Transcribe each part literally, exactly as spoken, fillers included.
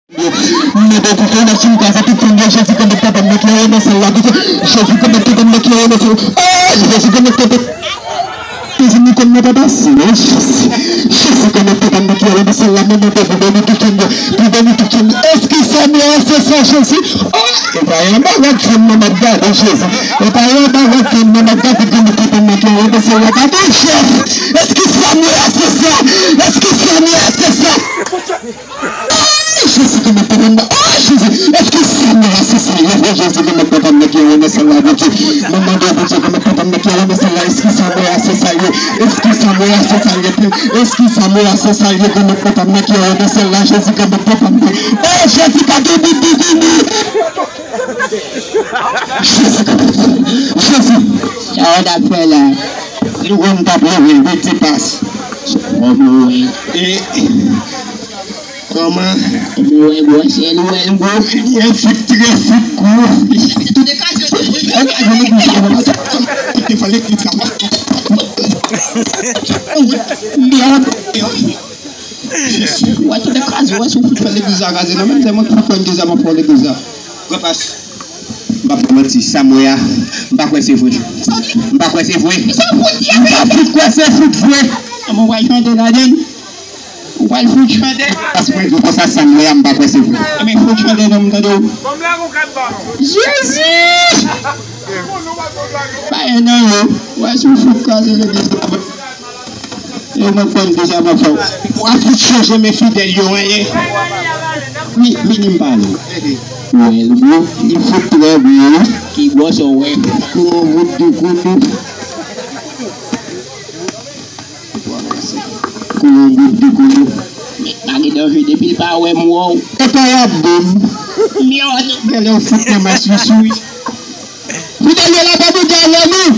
Mwen mande pou fè machin kraze tout fanm yo, Jezi konekte ban m klere nan sal la, Jezi konekte ban m klere nan sal la, oh, Jezi konekte ban m. Jezi, nou konn nan papa, Senyè Jezi. Jezi konekte ban m klere nan sal la, mwen mande pou beni tout fanm yo, pou beni tout fanm yo. Eski sa mwen se sa, Jezi? Oh, e pa yon bagay fanm nan m ap gade, Jezi. E pa yon bagay fanm nan m ap gade, konekte ban m klere nan sal la, gade, Jezi. Eski sa mwen se sa? Eski sa mwen se sa? Jezi, konekte ban m. Oh, Jezi, eski sa mwen se sa? Jezi, konekte ban m klere nan sal la, Bondye. Mwen mande Bondye, konekte ban m klere nan sal la. Eski sa mwen se sa? Eski sa mwen se sa? Eski sa mwen se sa? Konekte ban m klere nan sal la, Jezi, konekte ban m. Oh, Jezi, ka doudou doudou. Jezi, konekte. Jezi. Sa w t ap fè la? Nou konn t ap leve l, wi, ti pas. Kòman w wè? E, kòman? Ou wè gwosè l, ou wè l gwo? Li enfiltre, fout gwo. Tout de ka, se te fè legliz la. Ou wè tout de ka, ou wè si w fout fè legliz la kraze, non, menm se mwen ki fout fè legliz la, m ap fè legliz la. Pran pas. M p ap fè manti, sa m wè a, m pa kwè se vre. M pa kwè se vre. M pa fout kwè se fout vre. Anmè, w pral chante ladann? Ou pral fout chante? Paske mwen di w konsa, sa m wè a, m pa kwè se vre. Anmè, fout chante non, m tande w. Jezi! Pa gen nan yo. Ou wè si w fout kraze legliz la. Yo mwen konn deja m ap fè w. W ap fout chanje men fidèl yo, en, en. Wi, vini m pale w. Ou wè l gwo, li fout trè gwo, wi. Ki gwosè w wè? Kou yon gout doukoudou. Kou yon gout doukoudou. Men pa gen danje depi l pa wè m wè w. E pa y ap bon. Myòd. Gade w fout nan mas miswi. Fidèl yo, lapè Bondye avè nou.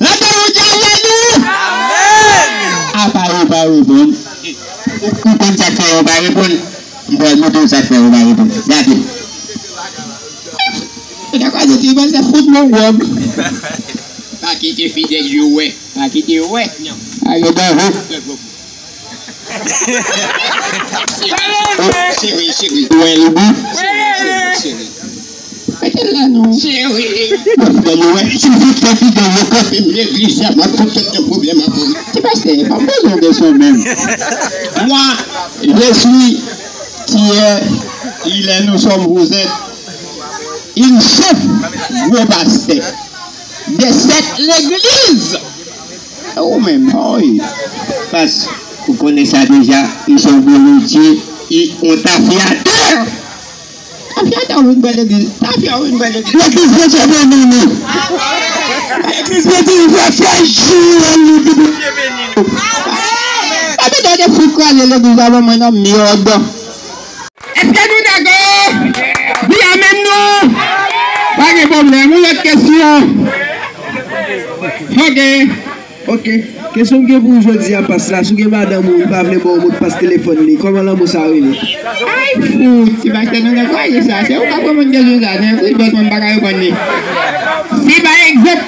Lapè Bondye avè nou. Apa yo pa reponn. Ou konn sa k fè yo pa reponn? M pral montre w sa k fè yo pa reponn. Gade. Ou ta kwè se ti bòs fout mwen wòb. Pa kite fidèl yo wè. Pa kite yo wè. Pa gen danje. Cheri, cheri. Ou wè l gou? Cheri, cheri. Mete l la non. Cheri. Fidèl yo wè, si tout fè fidèl yo kanpe m legliz la, m ap fout tèt nan pwoblèm ak ou. Ti pastè, pa bezwen de son menm. Moi, je suis qui est, il est, nous sommes, vous êtes. Ils sont gwo pastè de cette l'église. E ou menm, pa wi. Pas, ou konnen sa deja, ils sont volontiers, ils ont tafyatè. Tafyatè ou vin bwè legliz. Tafya ou vin bwè legliz. Legliz Bondye beni nou. Legliz Bondye ouvè fè jou an nou. Bondye beni nou. Sa pito te fout kraze legliz la ban mwen non, myòd. Èske nou dakò? Di amèn non. Pa gen pwoblèm. Yon lòt kesyon. Ok. Ok. Kesyon m gen pou ou jodi a, pas la, si w gen madanm ou, li pa vle ba w modpas telefòn li, kòman lanmou sa rele? Ay fout, ti pastè, nou dekouraje sa. Se ou k ap reponn kesyon sa, men wi, bòs mwen, m pa ka reponn li. Si pa egzanp,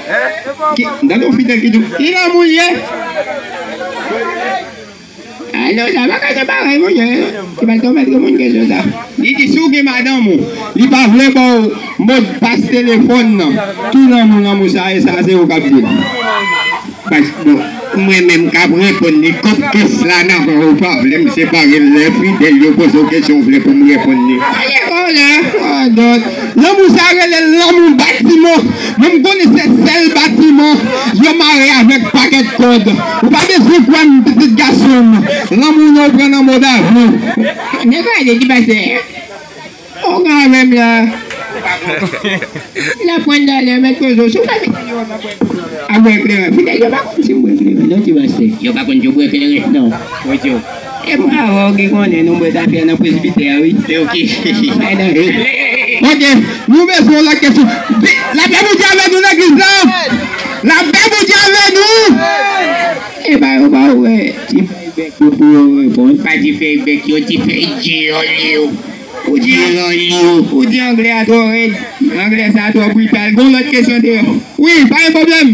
ki, m tande yon fidèl ki di w, ki lanmou l ye? Alo, sa pa ka se parèy, monchè. Se pa tou mèt reponn kesyon sa. Li di, si w gen madanm ou, li pa vle ba w modpas telefòn nan, ki lanmou, lanmou sa ye, sa se ou k ap di l. Paske, bon, mwen menm k ap reponn li, kòb kès la nan men w, ou pa vle m separe l, lè fidèl yo poze w kesyon, ou vle pou m reponn li. Pale kò w la, kò w dòt. Lanmou sa rele lanmou batiman. Men m konnen se sèl batiman yo mare avèk pakèt kòd. Ou pa bezwen kwè m, pitit gason m. Lanmou nan w pran nan mòd avyon. Nèg la di ki pastè. Ou gen avè m la. La pran dalè mèt kozo. Si w pa mete yo, w ap bwè kleren. Fidèl yo pa konn si m bwè kleren non, ti pastè. Yo pa konn si w bwè kleren? Non. Oke. E mwen avè w ki konnen nou bwè tafya nan presbitè a, wi. Se oke. Oke, nou bezwen yon lòt kesyon. Lapè Bondye avè nou legliz la. Lapè Bondye avè nou. E ba yo pa wè ti fèy bèk yo pou yo reponn. Pa ti fèy bèk yo, ti fèy dyòl yo. Ou di, ou di anglè a twò rèd. Anglè sa twò brital. Gon lòt kesyon deyò. Wi, pa gen pwoblèm.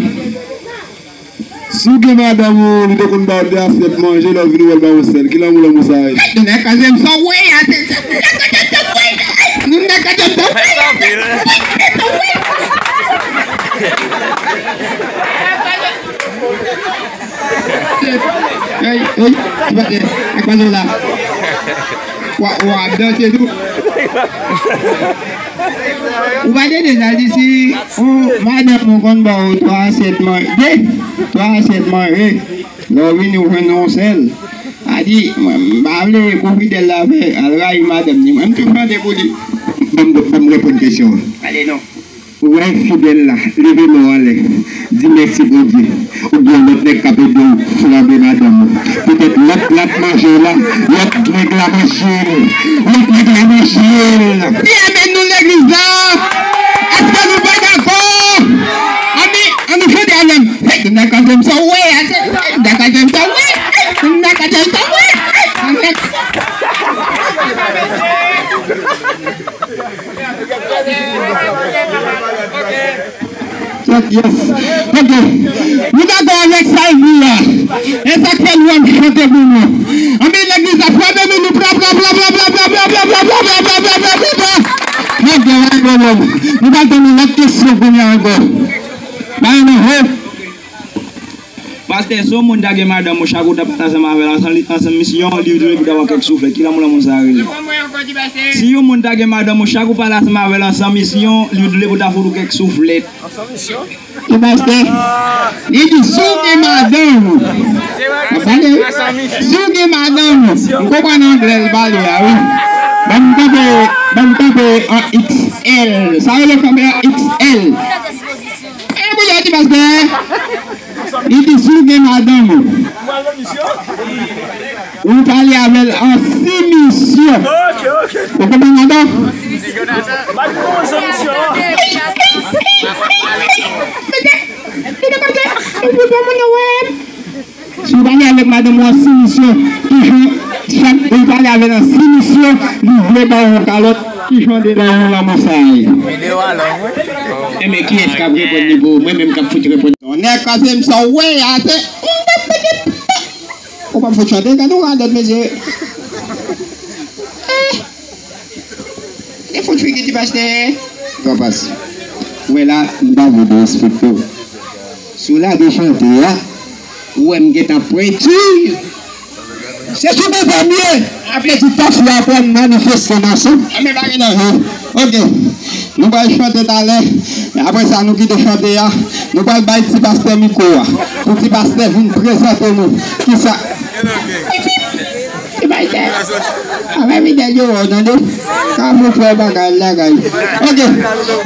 Si w gen madanm ou, li te konn ba w de asyèt manje, lè w vini w wè l ba w yon sèl. Ki lanmou, lanmou sa ye? Gad, nèg kraze m sa w wè a, se, se, Ak madan la. Wa, wa, ap danse tou. Ou pa tande sa di si yon madanm ou konn ba ou twa asyèt manje, twa asyèt manje, lè w vini ou jwenn yon sèl. A di, mwen, m pa vle pou fidèl la fè, al rayi madanm ni. Mwen, m tou chante pou li. Ban m, ban m reponn kesyon an. Ale non. Ou wè fidèl la, leve men w anlè, di mèsi Bondye. Ou gen lòt nèg k ap ede w flanbe madanm ou. Petèt lòt la t manje w la, lòt nèg la manje l. Lòt nèg la manje l. Ki amèn nou legliz la? Èske nou pa dakò? Ann, ann nou chante avè m. Hey, nèg ka fè m sa, wè, ase. Hey, nèg ka fè m sa, wè. Hey, nèg ka fè m sa, wè. Hey, nèg Yes, yes. Ok. Nou dakò avèk sa l di a. E sa k fè nou ap chante pou nou. Ann, legliz la, frape men nou, pra, pra, pra. Ok, pa gen pwoblèm. Nou pral tande lòt kesyon kounye a ankò. Pa gen anyen. Pastè, si yon moun ta gen madanm ou, chak ou ta pale ansanm avè l, ansanm, ansanm misyon, li dwe pou ta ba w kèk souflèt. Ki lanmou lanmou sa a rele? Si yon moun ta gen madanm ou, chak ou pale ansanm avè l, ansanm misyon, li dwe pou ta fout ou kèk souflèt. Ki pastè? Li di, si w gen madanm ou, w ap tande, wi? Si w gen madanm ou, m konprann anglè l pale a, wi. Ban m kanpe, ban m kanpe an X L. Sa rele kanpe an X L. E pou yo di pastè, li di si w gen madanm ou, ou pale avè l an simisyon. Ou konprann madanm? Mete, mete pastè, ou pou moun yo wè. Si w pale avèk madanm ou an simisyon, kijan, chak ou pale avè l an simisyon, li vle ba w yon kalòt, kijan de lanmou lanmou sa a ye? Enben, kiyès k ap reponn li pou ou? Mwen menm k ap fout reponn. Tonnè kraze m, sa w wè a, se, ou p ap fout chante, gade yon radòt, mesye. Eh! Gen fout figi ti pastè. Papa, ou wè la, m pa vle derespekte w. Si w lage chante a, ou wè m gentan pwenti. Se sou devan m ye. Apleti taf la pral manifeste nan san. Anben, pa gen danje. Ok. Nou pral chante talè. Apre sa, nou kite chante a. Nou pral bay ti pastè mikwo a. Pou ti pastè vin prezante nou. Kisa? Ti pastè. Avè fidèl yo, w tande? Ka pou fè bagay la kay. Ok.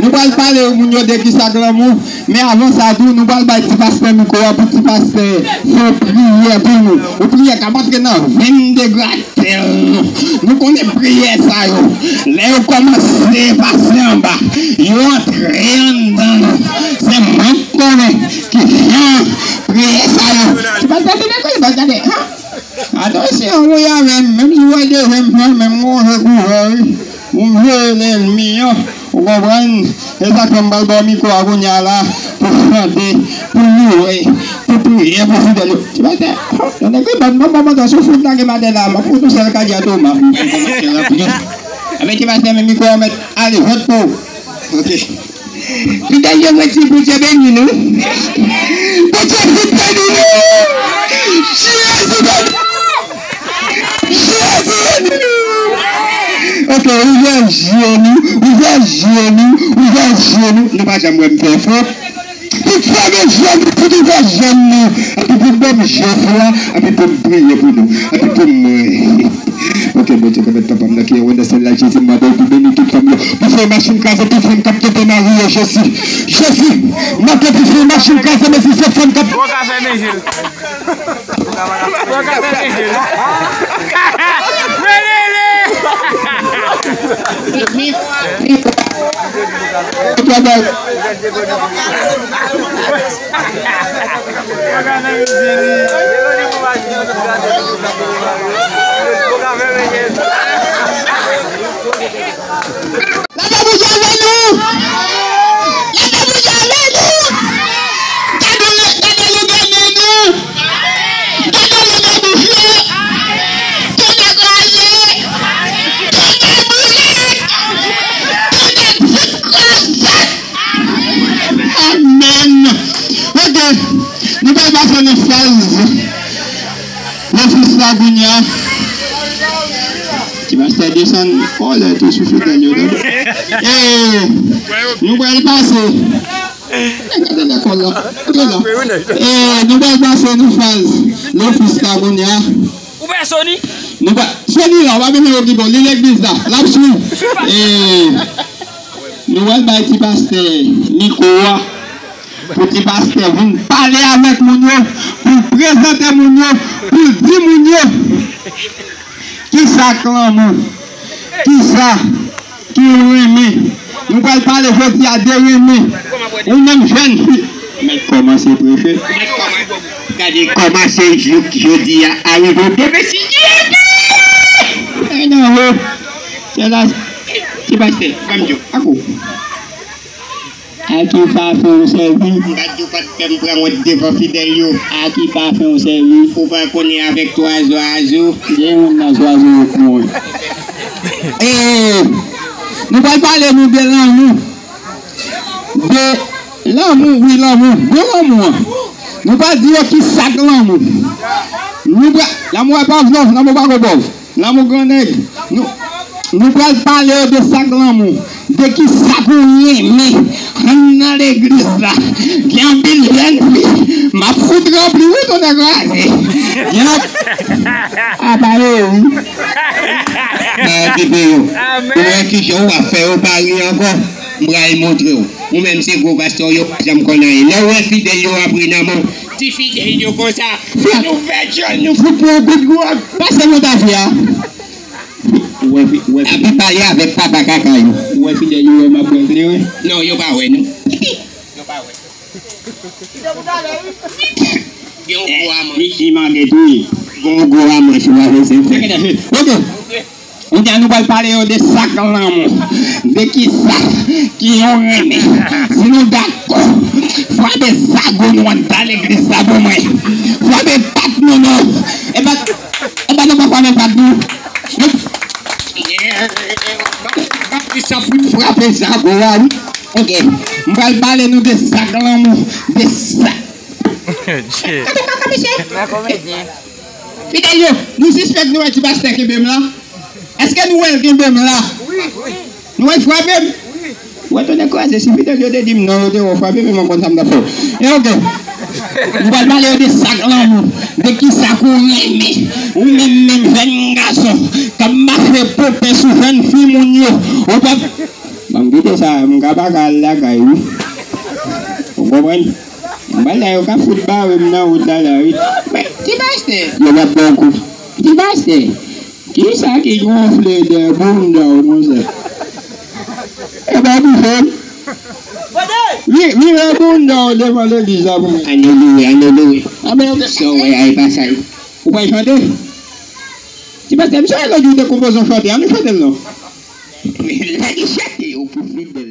Nou pral pale moun yo de kisa k lanmou. Men avan sa tou, nou pral bay ti pastè mikwo a pou ti pastè fè yon priyè pou nou. Yon priyè k ap antre nan venn de gratèl nou. Nou konnen priyè sa yo. Lè yo kòmanse pase anba, yo antre anndan nou. Se mwen k konnen kijan priyè sa yo. Ti pastè, ti pastè, gade, ha? Atansyon, wi, avè m, menm si w wè devan m, menm m gon je kouvè, wi. Pou m jere lènmi an, ou konprann? E sa k fè m pral ba w mikwo a kounye a la, pou chante, pou louwe, pou priye pou fidèl yo. Ti pastè, oh, yon nèg li ban m, ban m, ban m, sou fout lage maten la, m ap fout yon sèl kadya toma. Anben, ti pastè, men mikwo a mèt ale, jwèt pou ou. Ok. Fidèl yo, mèsi, Bondye beni nou. Bondye fout beni nou. Jezi beni nou. Jezi beni nou. Ok, ouvè je nou, ouvè je nou, ouvè je nou. Nou pa janm wè m fè efò. Tout fèmen je nou, tout ouvè je nou. Epi pou ban m je fwa, epi pou m priye pou nou, epi pou m mwen. Ok, Bondye, pèmèt papa m nan ki an wè nan syèl la, Jezi, m mande w pou beni tout fanm yo. Pou fè machin kraze, pou fanm k ap tante mari yo, Jezi. Jezi, m mande w pou fè machin kraze, men si se fanm k ap... Ou ka fèmen je l. Ou ka fèmen je l. Relele! Leve bouch avè nou! Leve bouch avè nou! Gade le, gade le gade nou! Gade le gade bouch yo! Tonnè kraze! Tonnè boule! Tonnè bout kraze! Amèn. Ok. Nou pral pase nan faz lofis Kounye a, ti pastè desann kòlè tou sou fidèl yo, tande. E, nou pral pase. Gade lekòl la, gade la. E, nou pral pase nan faz lofis la kounye a. Ou pa Sony? Nou pa, Sony la, ou pa bezwen okipe w, li legliz la, l ap swiv. E, nou pral bay ti pastè mikwo a. Pou ti pastè vin pale avèk moun yo, pou l prezante moun yo, pou l di moun yo kisa k lanmou, kisa ki renmen. Nou pral pale jodi a de renmen. Ou menm jèn fi, mèt kòmanse preche. Gade kòmanse jouk jodi a, arive demen si Dye vle. E non, ho. Se la, ti pastè, ban m di w, ako. A ki pafen ou sèvi? M pa di w pa t fè m pran wont devan fidèl yo. A ki pafen ou sèvi? Ou pa konnen avèk twa zwazo? Gen youn nan zwazo yo k mouri. E, nou pral pale nou de lanmou. De lanmou, wi, lanmou. De lanmou an. Nou pral di yo ki sa k lanmou. Nou pral, lanmou pa pòv non, lanmou pa gon pòv. Lanmou grannèg. Nou, nou pral pale yo de sa k lanmou. De ki sa pou renmen. Ann nan legliz la. Gen anpil jèn fi. M ap fout ranpli wi tonnè kraze. Gen anp-, apa yo wi. Pa okipe yo. Ou wè kijan w ap fè yo pa ri ankò. M pral montre w. Ou menm se gwo pastè w, yo pa janm konn anyen. Lè w wè fidèl yo ap ri nan men w, di fidèl yo konsa, fè nou fè djòl, nou fout pran yon kout gwòg. Pase mwen ta fè a. Ou wè fi-, ou wè fi- Epi pale avèk papa kaka yo. Ou wè fidèl yo wè m ap bwè kleren? Non, yo pa wè nou. Yo pa wè. Gen yon gwo aman. Mi, mi mande tou wi. Gen yon gwo aman sou avè se fè. Ok. Kounye a nou pral pale yo de sa k lanmou, de kisa ki yon renmen. Si nou dakò, frape zago nou anndan legliz la pou mwen. Frape pat nou non. E pa, e pa nou pa frape pat nou. Frape zago a wi. Ok. M pral pale nou de sa k lanmou, de sa. Gade kaka mesye. Fidèl yo, nou sispèk nou wè ti pastè kenbe m la. Èske nou wè l kenbe m la? Nou wè l frape m? Ou wè tonnè kraze, si fidèl yo te di m non, yo te wè w frape m, mwen konn sa m t ap fè w. E ok. M pral pale yo de sa k lanmou, de kisa k ou renmen. Ou menm menm jèn gason k ap mache pope sou jèn fi moun yo. Ou pa, ban m kite sa, m ka pa ka al lakay wi. Ou konprann? Bagay yo ka fout bare m nan wout la la wi. Men, ti pastè. Yo p ap ba w kou. Ti pastè. Kisa ki gonfle de bounda w konsa? E pa bouche m. Vi-, vire bounda w devan legliz la pou mwen. Alelouya, alelouya. Amen. Sa w wè a, e pa sa yo. Ou pa chante? Ti pastè, m sonje lòt jou w te konpoze yon chante. Ann nou chante l non. Lè li chante yo pou fidèl.